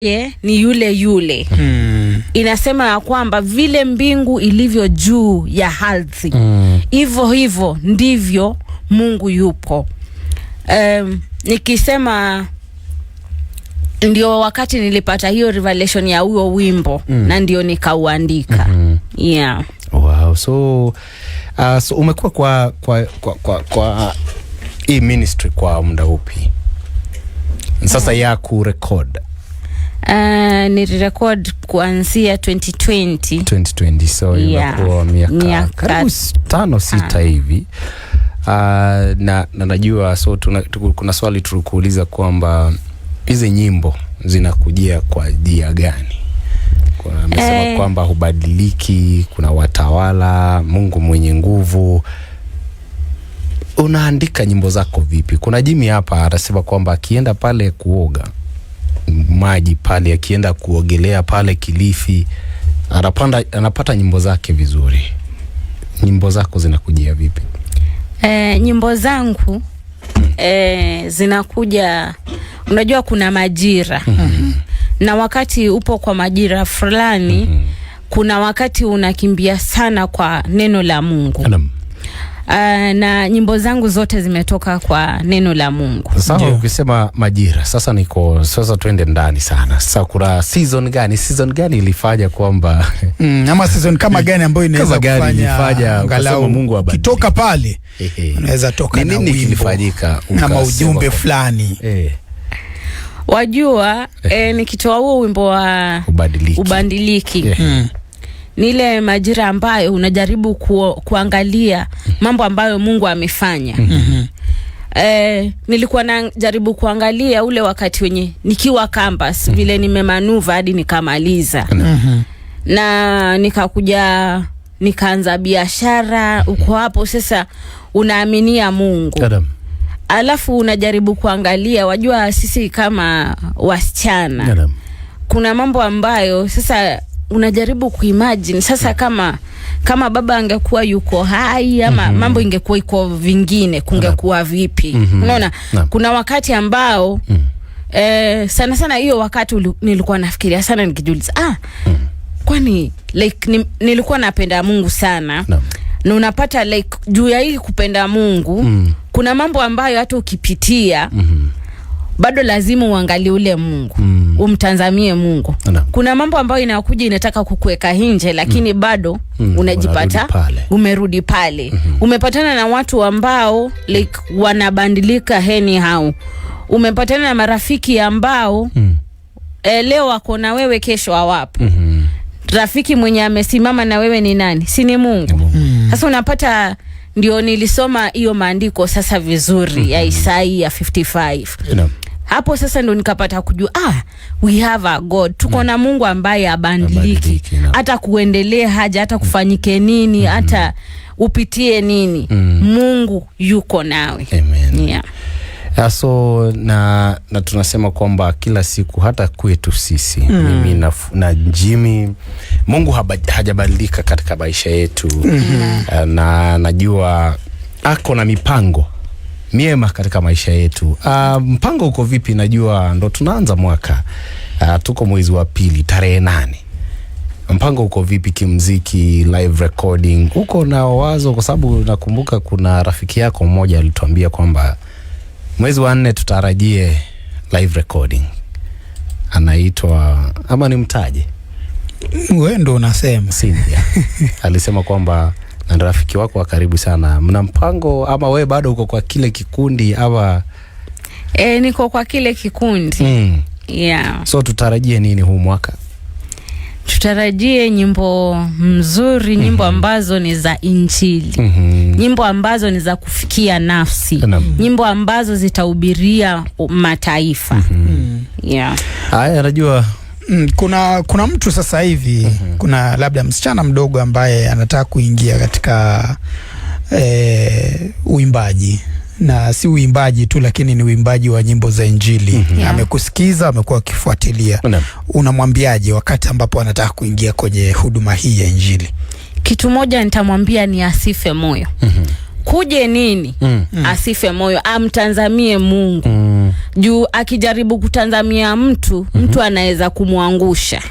Ye, ni yule yule. Inasema ya kwamba vile mbingu ilivyo juu ya ardhi, hivyo hivyo ndivyo Mungu yupo. Nikisema ndio wakati nilipata hiyo revelation ya huo wimbo na ndio nikauandika. Yeah. Wow. So umekuwa kwa hii ministry kwa muda upi sasa ya kurecord? Nilirecord kuanzia 2020. 2020, so imekuwa miaka Miaka karibu 5, 6 hivi. Na najua so kuna swali tulikuuliza kwamba hizi nyimbo zinakujia kwa njia gani? Amesema kwamba hubadiliki, kuna watawala, Mungu mwenye nguvu. Unaandika nyimbo zako vipi? Kuna Jimmy hapa anasema kwamba akienda pale kuoga maji pale, akienda kuogelea pale Kilifi, anapanda anapata nyimbo zake vizuri. Nyimbo zako zinakujia vipi? Nyimbo zangu zinakuja, unajua kuna majira na wakati upo kwa majira fulani, kuna wakati unakimbia sana kwa neno la Mungu. Na nyimbo zangu zote zimetoka kwa neno la Mungu. Sawa, ukisema majira sasa niko sasa, twende ndani sana. Sasa kuna season gani? Season gani ilifanya kwamba Ama season kama gani ambayo inaweza Kama gani kufanya ilifanya ukasema angalau Mungu abadilike? ukitoka pale Ehe. unaweza toka Ni na nini wimbo kilifanyika ama ukasema ujumbe fulani? Wajua, nikitoa huo wimbo wa Ubadiliki. Ubadiliki, ni ile majira ambayo unajaribu kuangalia mambo ambayo Mungu amefanya. Nilikuwa najaribu kuangalia ule wakati wenye nikiwa campus, vile nimemaneuver hadi nikamaliza na nikakuja nikaanza biashara. Uko hapo sasa unaaminia Mungu, Adam. alafu unajaribu kuangalia, wajua sisi kama wasichana Adam. kuna mambo ambayo sasa unajaribu kuimagine sasa kama baba angekuwa yuko hai ama mambo ingekuwa iko vingine, kungekuwa vipi? Unaona, kuna wakati ambao sana sana hiyo wakati nilikuwa nafikiria sana nikijiuliza, ah, kwani like nilikuwa napenda Mungu sana na unapata like juu ya hii kupenda Mungu kuna mambo ambayo hata ukipitia bado lazima uangalie ule Mungu, umtazamie Mungu. Kuna mambo ambayo inakuja inataka kukuweka nje, lakini bado unajipata Unarudi pale. Umerudi pale. Umepatana na watu ambao like wanabadilika anyhow. Umepatana na marafiki ambao leo wako na wewe, kesho hawapo. Rafiki mwenye amesimama na wewe ni nani? Si ni Mungu? Sasa unapata ndio nilisoma hiyo maandiko sasa vizuri ya Isaia 55. Hapo sasa ndo nikapata kujua, ah, we have a God, tuko na Mungu ambaye habadiliki, Habadiliki, naam. hata kuendelea haja, hata kufanyike nini, hata upitie nini, Mungu yuko nawe. Amen. Yeah. So na tunasema kwamba kila siku hata kwetu sisi mimi na Jimmy, Mungu hajabadilika katika maisha yetu na najua ako na mipango miema katika maisha yetu. Mpango uko vipi? Najua ndo tunaanza mwaka, tuko mwezi wa pili tarehe 8. Mpango uko vipi kimziki, live recording? Uko na wazo? Kwa sababu nakumbuka kuna rafiki yako mmoja alituambia kwamba mwezi wa nne tutarajie live recording. Anaitwa, ama nimtaje? Wewe ndo unasema. Cynthia alisema kwamba na ni rafiki wako wa karibu sana. Mna mpango ama we bado uko kwa kile kikundi ama? Niko kwa kile kikundi. Yeah. So tutarajie nini huu mwaka? Tutarajie nyimbo mzuri, nyimbo ambazo ni za Injili, nyimbo ambazo ni za kufikia nafsi, nyimbo ambazo zitahubiria mataifa. Yeah. Haya, najua Kuna mtu sasa hivi, kuna labda msichana mdogo ambaye anataka kuingia katika uimbaji, na si uimbaji tu, lakini ni uimbaji wa nyimbo za Injili. Amekusikiza, amekuwa akifuatilia. Unamwambiaje wakati ambapo anataka kuingia kwenye huduma hii ya Injili? Kitu moja nitamwambia ni asife moyo. Kuje nini, asife moyo, amtazamie Mungu. Juu akijaribu kutazamia mtu, mtu anaweza kumwangusha.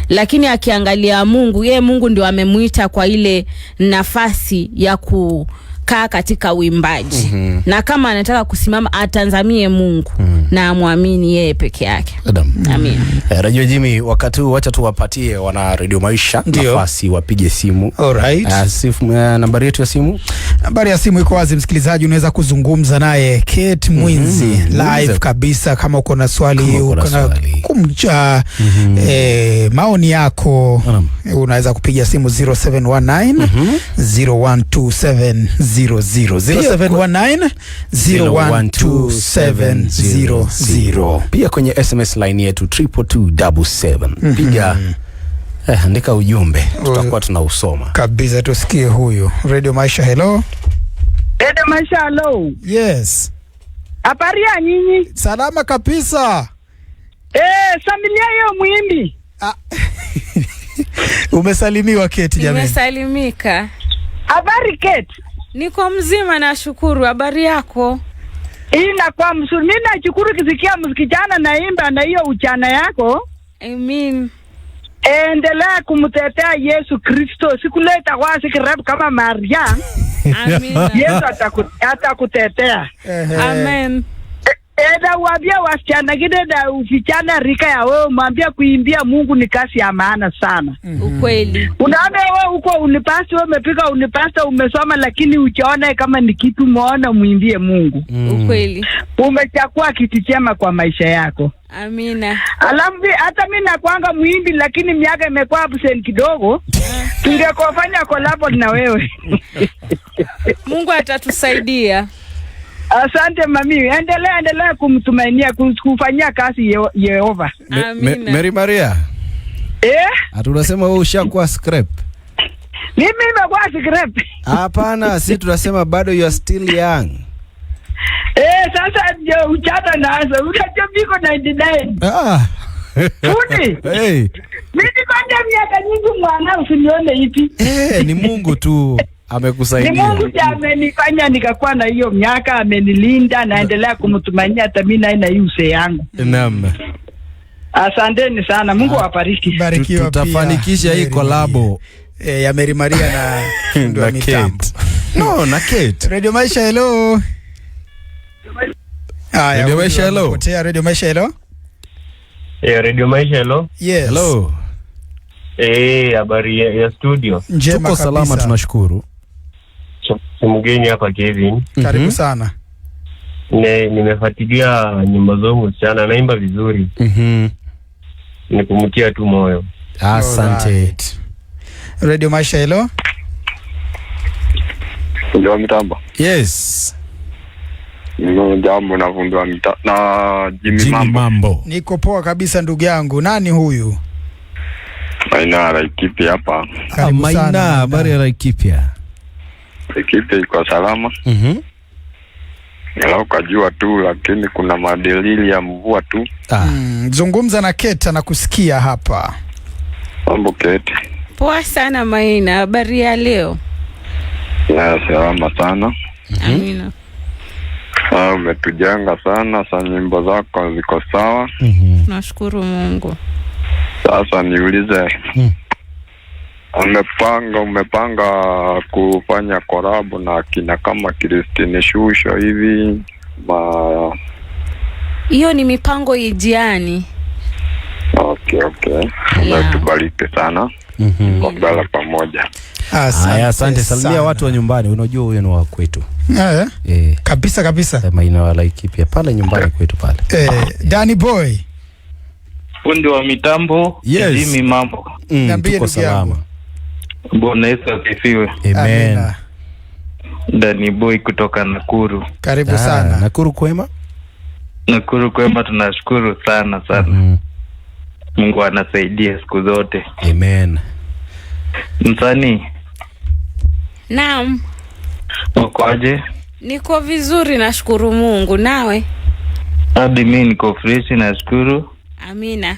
Lakini akiangalia Mungu, yeye Mungu ndio amemuita kwa ile nafasi ya kukaa katika uimbaji. Na kama anataka kusimama atazamie Mungu na amwamini yeye peke yake. Amin. Najua Jimmy, wakati huu wacha tuwapatie wana Radio Maisha nafasi wapige simu. Alright. Nambari yetu ya simu? Nambari ya simu iko wazi, msikilizaji, unaweza kuzungumza naye Kate Mwinzi live kabisa, kama uko na swali, uko na kumcha maoni yako, unaweza kupiga simu 0719 012700 0719 012700. Pia kwenye SMS line yetu 22277. Piga, andika ujumbe, tutakuwa tunausoma. Kabisa, tusikie huyu. Radio Maisha, hello. Radio Maisha, hello. Yes. Habari ya nyinyi? Salama kabisa. Samilia hiyo muimbi. Umesalimiwa Kate jamani. Nimesalimika. Habari Kate? Niko mzima nashukuru. Habari yako? Inakuwa mzuri. Mimi nashukuru kisikia msichana naimba na hiyo uchana yako. Amen. Endelea kumtetea Yesu Kristo. Sikuleta kwa sikirabu kama Maria. Amina. Yesu atakutetea. Amen. Eda waambia wasichana kile na usichana rika ya wewe, mwambia kuimbia Mungu ni kazi ya maana sana. Ukweli. Unaona wewe uko unipasta, wewe umepika unipasta, umesoma, lakini uchaona kama ni kitu muona muimbie Mungu. Ukweli. Umechakua kitu chema kwa maisha yako. Amina. Alafu hata mimi nakuanga muimbi, lakini miaka imekuwa absent kidogo. Tungekofanya collab na wewe. Mungu atatusaidia. Asante mami, endelea kumtumainia, kufanyia kazi Yehova. Amina. Mary Maria. Tunasema wewe ushakuwa scrap. Mimi nimekuwa scrap. Hapana, si tunasema bado you are still young. Sasa ndio uchana naanza. Unajua biko 99. Fundi. Hey. Mimi niko miaka nyingi mwana, usinione hivi. Ni Mungu tu amekusaidia. Ni Mungu ndiye amenifanya nikakuwa na hiyo miaka, amenilinda, naendelea kumtumainia hata mimi na hiyo uzee yangu. Naam. Asanteni sana. Mungu awabariki. Barikiwa pia. Tutafanikisha hii collab ya Mary Maria na fundi wa mitambo. No, na Kate. Radio Maisha, hello. Haya, Radio Maisha, hello. Radio Maisha, hello. Radio Maisha, hello. Yes. Hello. Habari ya studio. Njema Tuko salama, kabisa. Tunashukuru. Mgeni hapa Kevin. Karibu sana. Nimefuatilia nyimbo zangu, msichana naimba vizuri. Nikumtia tu moyo. Asante. Alright. Radio Maisha, hello. Ndio mitambo. Yes. Jambo na fundi wa na Jimmy Mambo. Niko poa kabisa ndugu yangu. Nani huyu? Maina Laikipia hapa. Maina, habari ya Laikipia? Laikipia iko salama. Ingalau kajua tu, lakini kuna madalili ya mvua tu. Zungumza na Kate na kusikia hapa. Mambo Kate? Poa sana Maina, habari ya leo? Ya salama sana. Amina. Umetujenga sana, sa nyimbo zako ziko sawa. Nashukuru Mungu. Sasa niulize, umepanga kufanya collab na kina kama Christine Shusho hivi? Hiyo ni mipango ijiani. Okay. Umetubariki sana. Kwa mbele pamoja. Asante. Salimia watu wa nyumbani, unajua huyo ni wa kwetu. Kabisa kabisa. Maina wa Laikipia pale nyumbani kwetu pale. Danny Boy. Fundi wa mitambo. Yes. Jimmy Mambo. Tuko salama. Bwana Yesu asifiwe. Amen. Danny Boy kutoka Nakuru. Karibu sana. Nakuru kwema? Nakuru kwema, tunashukuru sana sana. Mungu anasaidia siku zote. Amen. Msanii. Naam. Ukoaje? Niko vizuri nashukuru Mungu. Nawe? Hadi mimi niko fresh nashukuru. Amina.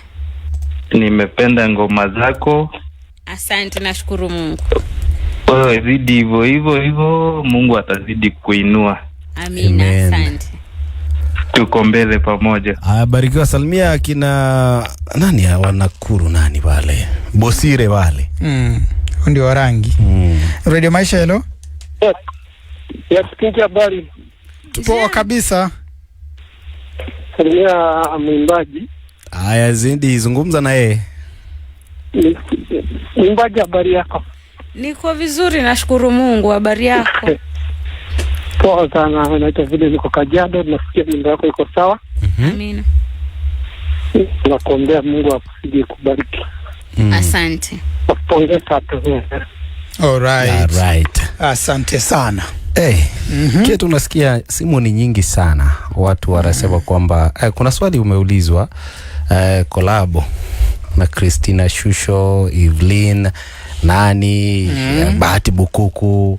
Nimependa ngoma zako. Asante, nashukuru Mungu. Wewe zidi hivyo hivyo hivyo, Mungu atazidi kuinua. Amina, asante. Tuko mbele pamoja. Aya, barikiwa. Salimia kina nani hawa Nakuru, nani wale Bosire wale. Ndio warangi. Radio Maisha, hello. Yes, Kingi, habari. Poa kabisa. Salimia mwimbaji. Aya, zindi zungumza na yeye. Mwimbaji, habari yako? Niko vizuri, nashukuru Mungu. Habari yako? Poa sana. Naitwa vile, niko Kajiado, nasikia nyimbo yako iko sawa. Amina. Nakuombea Mungu akuzidi kubariki. Asante. Nakupongeza tu. Alright. Alright. Asante sana. Hey, Kitu unasikia simu ni nyingi sana, watu wanasema kwamba kuna swali umeulizwa, kolabo na Christina Shusho, Evelyn nani, Bahati Bukuku,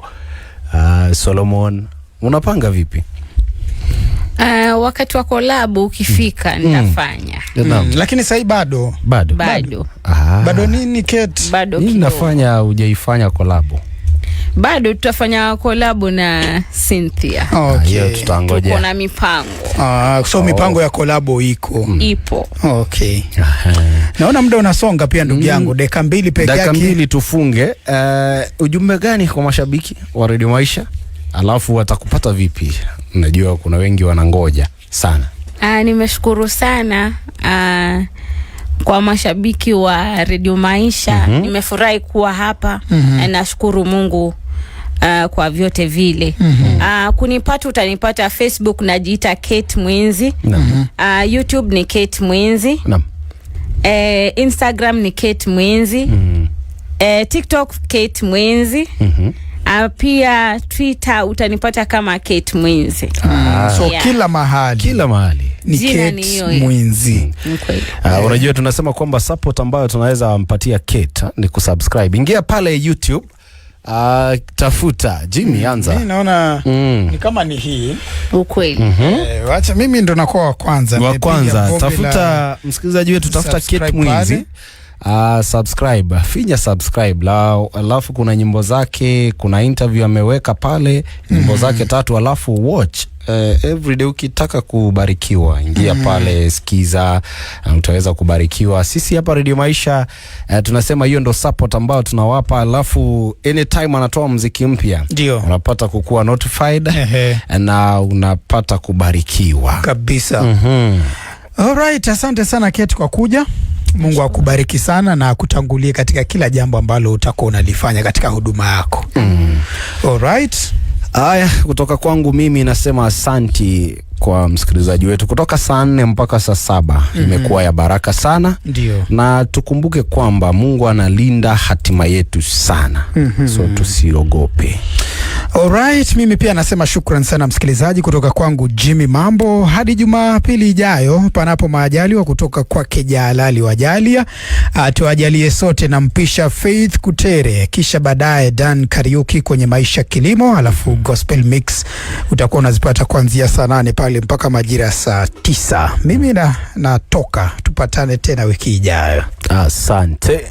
Solomon, unapanga vipi? Wakati wa kolabo ukifika nitafanya. Lakini sasa bado Bado. Bado. Bado nini Kate? Bado Nini kidogo. nafanya hujaifanya kolabo? Bado tutafanya kolabo na Cynthia. Okay. Hiyo tutangojea. Tuko na mipango. So mipango ya kolabo iko. Ipo. Okay. Naona muda unasonga pia ndugu yangu, dakika 2 peke yake. Dakika 2 tufunge. Ujumbe gani kwa mashabiki wa Radio Maisha? Alafu watakupata vipi? Najua kuna wengi wanangoja sana. Nimeshukuru sana kwa mashabiki wa Radio Maisha. Nimefurahi kuwa hapa. Nashukuru Mungu kwa vyote vile. Kunipata utanipata Facebook, najiita Kate Mwinzi. YouTube ni Kate Mwinzi. Instagram ni Kate Mwinzi. TikTok Kate Mwinzi. Pia Twitter utanipata kama Kate Mwinzi. So kila mahali. Kila mahali ni Kate Mwinzi. Unajua tunasema kwamba support ambayo tunaweza mpatia Kate ni kusubscribe. Ingia pale YouTube, tafuta Jimmy, anza. Mimi naona ni kama ni hii. Ukweli. Wacha mimi ndo nakuwa wa kwanza. Wa kwanza tafuta msikilizaji wetu, tafuta Kate Mwinzi. Subscribe, finya subscribe alafu kuna nyimbo zake, kuna interview ameweka pale, nyimbo zake 3, alafu watch everyday. Ukitaka kubarikiwa ingia pale, sikiza, utaweza kubarikiwa. Sisi hapa Radio Maisha tunasema hiyo ndo support ambayo tunawapa, alafu anytime anatoa muziki mpya unapata kukuwa notified na unapata kubarikiwa kabisa. Alright, asante sana Kate kwa kuja. Mungu akubariki sana na akutangulie katika kila jambo ambalo utakuwa unalifanya katika huduma yako. Alright. Aya, kutoka kwangu mimi nasema asanti kwa msikilizaji wetu kutoka saa 4 mpaka saa 7. Imekuwa ya baraka sana. Ndio. Na tukumbuke kwamba Mungu analinda hatima yetu sana. So tusiogope. Alright, mimi pia nasema shukran sana msikilizaji kutoka kwangu Jimmy Mambo. Hadi Jumapili ijayo panapo majaliwa kutoka kwake Jalali Wajalia. Tuajalie sote na mpisha Faith Kutere, kisha baadaye Dan Kariuki kwenye Maisha Kilimo, alafu Gospel Mix utakuwa unazipata kuanzia saa 8 pale mpaka majira saa 9. Mimi natoka, tupatane tena wiki ijayo. Asante.